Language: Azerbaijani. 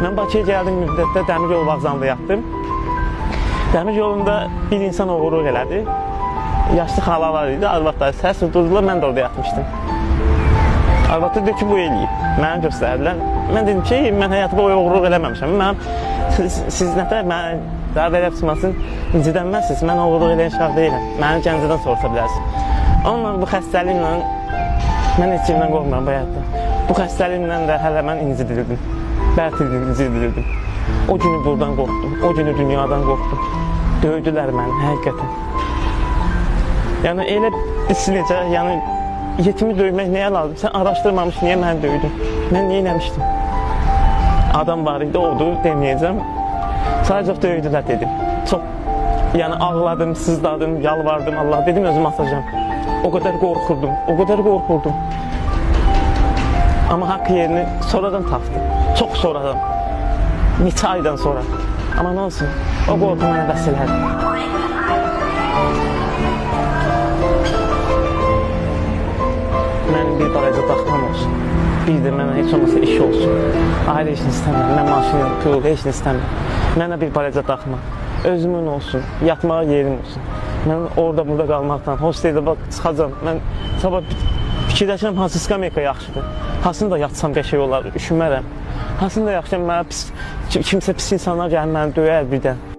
Mən Bakıya gəldiyim müddətdə dəmir yolu vağzalında yatdım. Dəmir yolunda bir insan oğurluq elədi. Yaşlı xalalar idi, arvadlar səs durdular, mən də orada yatmışdım. Arvadlar dedi ki, bu eləyib. Məni göstərdilər. Mən dedim ki, mən həyatı boyu oğurluq eləməmişəm. Mən siz nətər məni daha belə çıxmasın, incidənməzsiniz. Mən oğurluq eləyən uşaq deyiləm. Məni Gəncədən soruşa bilərsiniz. Onunla bu xəstəliklə mən heç kimdən qorxmuram bu həyatda. Bu xəstəliklə də hələ mən incidildim. Bərk incidildim. O günü buradan qorxdum. O günü dünyadan qorxdum. Döydülər məni həqiqətən. Yəni elə pis necə, yəni yetimi döymək nəyə lazım? Sən araşdırmamış niyə məni döydün? Mən niyə eləmişdim? Adam var idi, odur deməyəcəm. Sadəcə döydülər dedim. Çox yəni ağladım, sızladım, yalvardım Allah dedim özümü asacağam. O qədər qorxurdum, o qədər qorxurdum. Amma haqq yerini sonradan tapdım. Çox sonradan. Neçə aydan sonra. Amma nə olsun, o qorxu mənə bəs elədi. Mənim bir balaca daxmam olsun. Bir də mənə heç olmasa iş olsun. Ailə işini istəmirəm, mən maşın, pul, heç nə istəmirəm. Mənə bir balaca daxma. Özümün olsun, yatmağa yerim olsun. Mən orada burada qalmaqdan, hosteldə bax çıxacam. Mən sabah fikirləşirəm hansı skameyka yaxşıdır. Hansını da yatsam qəşəng olar, üşümərəm. Hansını da yaxşıyam, mənə pis, kimsə pis insanlar gəlir məni döyər birdən.